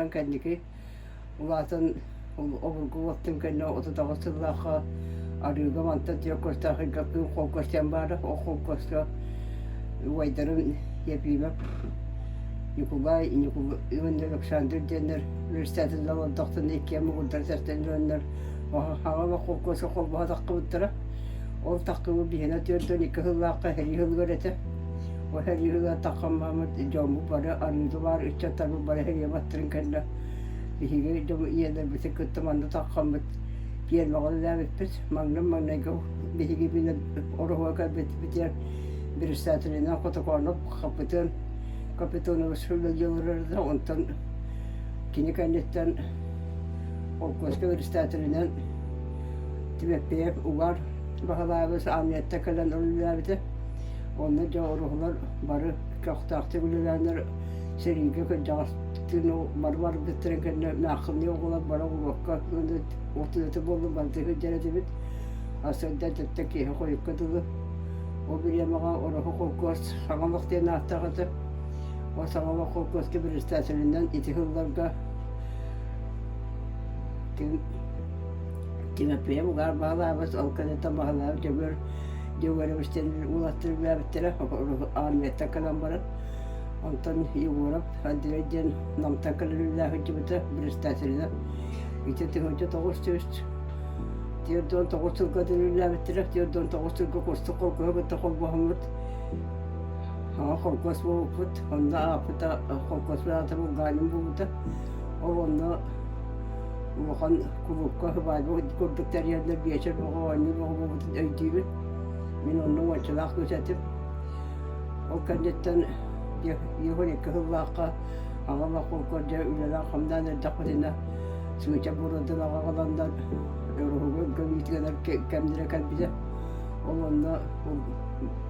Онтон кэнники улаатан обургу уоттун кэннэ 39 сыллаахха арыыга мантан түөрт көстөөх ыйга кыым холкуос диэн баара. Ол холкуоска убайдарым Ефимов Ньукулай уонна Александр диэннэр университетынан олордохторуна иккиэн муҥурдары тэстэн дьоннор хаҥа холкуоска холбоһо таххыбыттара. Ол таххыбыт биһиэнэ 42 сыллаахха сэрии сылыгар этэ. Ол сэрии сылыгар таххаммаммыт дьоммут бары арыыта баар ыччаттарбыт бары сэриигэ баттарын кэннэ биһиги дьон ийэлэрбитин кытта манна таххаммыт пиэрмэҕэ үлэлээбиппит. Маҥнай маҥнайгы биһиги билэн Ороһуга кэлбиппитигэр председателинэн Хотокоонов Хапытыан Капитонович үлэлии олорор онтон кини кэнниттэн холкуоска председателинэн Тимофеев Угар Баһылаабыс Армияттан кэлэн үлэлээбитэ. Онно дьэ ороһулар бары көхтөөхтүк үлэлээннэр сэриигэ кырдьаҕастыын бары барбыттарын кэннэ мээххиннии оҕолор бары оҕуруокка отуйата буоллун барыта сылдьар этибит. Сылдьан тэттэ киэһэ хойукка дылы. Ол бириэмэҕэ Ороһу холкуос Саҥа олох диэн ааттаах этэ. Ол Саҥа олох холкуоска председателинэн ити сылларга Тимофеев Угаар Баһылаабыс, ол кэнниттэн Баһылаабыс Дьөгүөр Дьөгүөрэбис диэн уолаттар үлэлээбиттэрэ, армияттан кэлэн баран. Онтон Егоров Андрей диэн Намтан кэлэн үлэлээх сылдьыбыта, председателинэн. Ити 1949 сылга үлэлээбиттэрэ, 49 сылга Кустук холкуоһу кытта холбоһоммут, саҥа холкуос буолбуппут. Онно ааппыта холкуоспут аата Булганин буолбута. Ол онно улахан кулуупка сыбаайба курдук тэрийэннэр биэчэр бөҕө оонньуу бөҕө буолбутун өйдүүбүн. Мин онно уончалаах кыыс этим. Ол кэнниттэн 52 сыллаахха аҕам холкуос дьэ үлэлээн-хамнаан эрдэхпитинэ сыыча буруотун аҕаланнар Ороһуга көмүүтүгэр кэмнэрэ кэлбитэ. Ол онно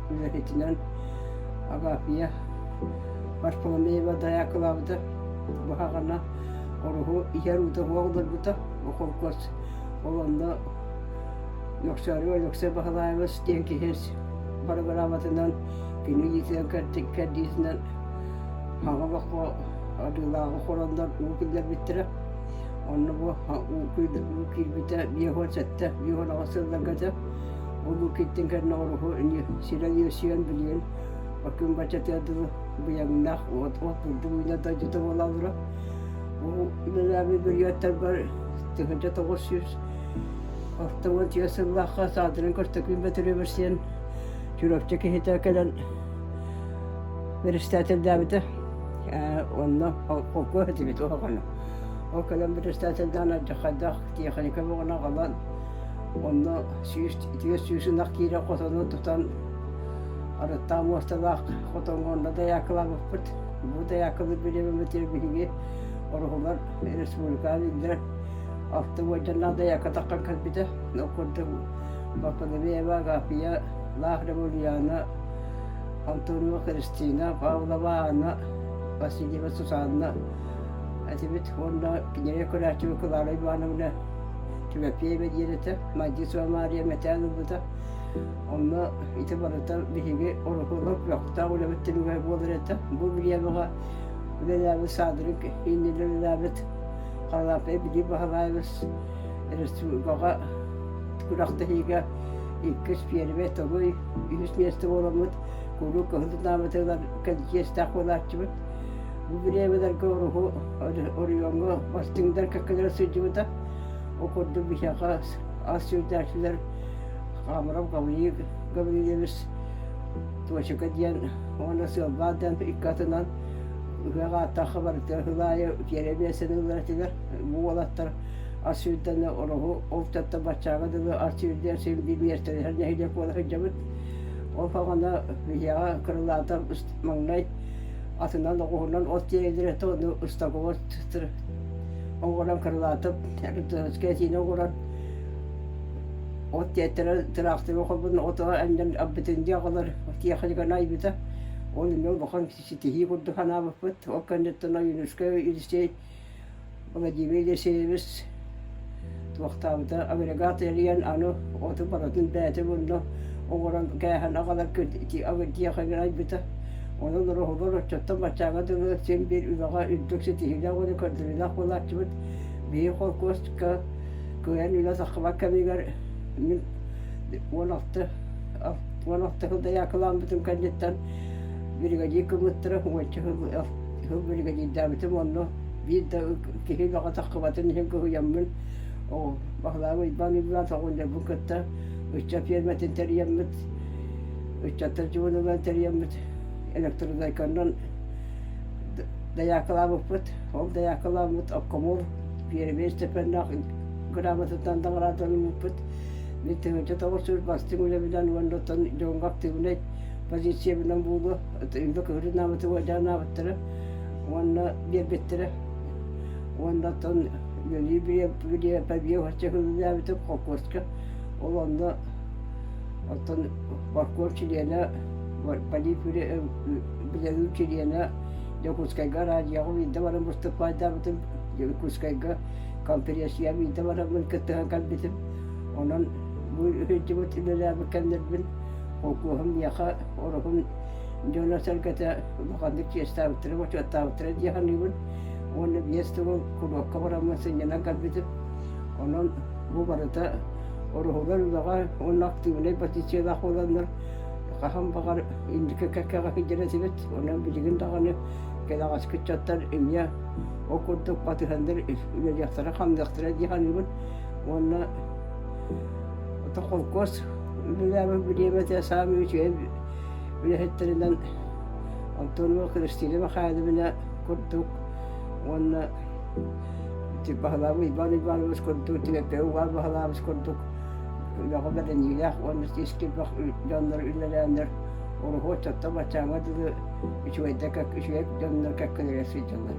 үлэһитинэн Агафья Варфоломеева дайаакылаабыта. Быһаҕана Ороһу иһэр уута суох олорбута. Бу холкуос ол онно Нөксөөрү Өлөксөй Баһылаевич диэн киһи бырагырааматынан кини илиитинэн кэрдиитинэн хаҥа олоххо арыылааҕы хороннор уу киллэрбиттэрэ. Онно бу уу киирбитэ 57, 58 сылларга этэ. Ол уу кииртин кэннэ Ороһу сирэ үөсүйэн билигин күн баччатыгар дылы быйаҥнаах от от бурдук үүнэр дойдута буолаллара. Бу үлэлээбит бүрүөттэрбэр 1964 сыллаахха Саадырын Көстөкүүн Бөтүрүөбүс диэн Чурапчы киһитэ кэлэн председателлээбитэ. Онно холкуос этибит оһоҕону. Ол кэлэн председателлээн алдьархайдаах тиэхиньикэ бөҕөнү аҕалан онно 400 ынах киирэн хотону тутан арыттаах муосталаах хотоҥҥо онно дайаакылаабыппыт. Бу дайаакылыыр бириэмэбитигэр биһиги Ороһулар республикаҕа биллэр алта уордьаннаах дайаакка таххан кэлбитэ. Ол курдук Варфоломеева Агафья, Лахарева Ульяна, Антонова Христина, Павлова Анна, Васильева Сусанна этибит уонна кинигэ көрөөччү Клара Ивановна Тимофеева диэн этэ, Мадисова Мария мэтээн ылбыта. Онно ити барыта биһиги ороһулар көхтөөх үлэбит түмүгэ буолар этэ. Бу бириэмэҕэ үлэлээбит Саадырык иннинэ үлэлээбит Харалааппай Билии Баһылаевич республикаҕа күрэхтэһиигэ иккис пиэрмэ тоҕуй үһүс миэстэ буоламмыт куруук кыһыл динамитыгар кэлчиэстээх буолааччыбыт. Бу бириэмэлэргэ Ороһу оройуоҥҥа бастыҥдар кэккэлэрэ сылдьыбыта. Ол курдук биһиэхэ ас сүүрдээччилэр Хамаров Гаврил Гаврильевич Туочука диэн уонна Сыалбаат диэн икки атынан ыһыах ааттаахха барытыгар сыл аайы тиэрэ биэрсэн ыллар этилэр. Бу уолаттар ас сүүрдэнэ Ороһу ол таттан баччааҥҥа дылы ас сүүрдэн син биир миэстэлэһэр нэһилиэк буола сылдьабыт. Ол саҕана биһиэхэ Крылатов маҥнай атынан оҕуһунан от тиэйэллэр этэ, ону ыстаговод оҥорон Крылатов Рыдзовскай этиини оҥорон от тиэттэрэ тыраахтырга холбонон ото анньан аббытын аҕалар тиэхиньиканы айбыта. Ол эмиэ улахан ситиһии курдук санаабыппыт. Ол кэнниттэн Ойуунускай Елисей Владимир Елисеевич туохтаабыта агрегат эрийэн аны оту барытын бэйэтэ мунна оҥорон кээһэн аҕалар тиэхиньиканы айбыта. Онон Ороһулар оччоттон баччааҥҥа дылы син биир үлэҕэ үрдүк ситиһиилээх уонна көрдөрүүлээх буолааччыбыт. Биһиги холкуоска кыайан үлэ таххыбат кэмигэр мин 16 сыл дайаакылааммытым кэнниттэн бригадир кыммыттара уонча сыл бригадирдаабытым онно биир да киһи үлэҕэ таххыбатын иһин кыһыйаммын Баһылаабы Уйбаан Уйбаан оҕонньорбун кытта ыччат ферматын тэрийэммит, ыччаттар дьуонунан тэрийэммит электродайканнан дайаакалаабыппыт. Ол дайаакалааммыт обкомол Пиэрибэй Степаннаах грамотатынан наҕараадаланыппыт. Мин 1900 бастыҥ үлэбинэн уонна оттон дьоҥҥо актыыбынай позициябынан буолуо үлэ кыһырынаабыты уодьанаабыттара уонна биэрбиттэрэ. Уонна оттон үлэлии билиэпэ үлэлээбитим холкуоска. Ол онно оттон паркур чилиэнэ, билэлиир чилиэнэ Дьокуускайга радиоҕа биирдэ баран выступайдаабытым, Дьокуускайга конференция биирдэ бараммын кыттыһан кэлбитим. Онон бу сылдьыбыт үлэлээбит кэмнэрбин холкуоһум миэхэ ороһум дьоно-сэргэтэ улаханнык чиэстээбиттэрэ, бочуоттаабыттара дии саныыбын. Уонна биэс төгүл куруокка бараммын сынньанан кэлбитим. Онон бу барыта Ороһулар үлэҕэ уонна актыыбынай позициялаах буоланнар хаһан баҕар инники кэккэҕэ сылдьар этибит. Онон билигин даҕаны кэлэҕэски ыччаттар эмиэ ол курдук батыһаннар үлэлиэхтэрэ-хамныахтара дии саныыбын. Уонна ото холкуос үлэлээбит бириэмэтэ саамай үчүгэй үлэһиттэринэн Антонова Христина Михайловна курдук уонна Баһылаабы Иван Иванович курдук, Тимофей Угаан Баһылаабыс курдук үлэҕэ бэриниилээх уонна ис кирбэх дьоннор үлэлээннэр Ороһу оччоттон баччааҥҥа дылы үчүгэйдик үчүгэй дьоннор кэккэлэрэ сылдьаллар.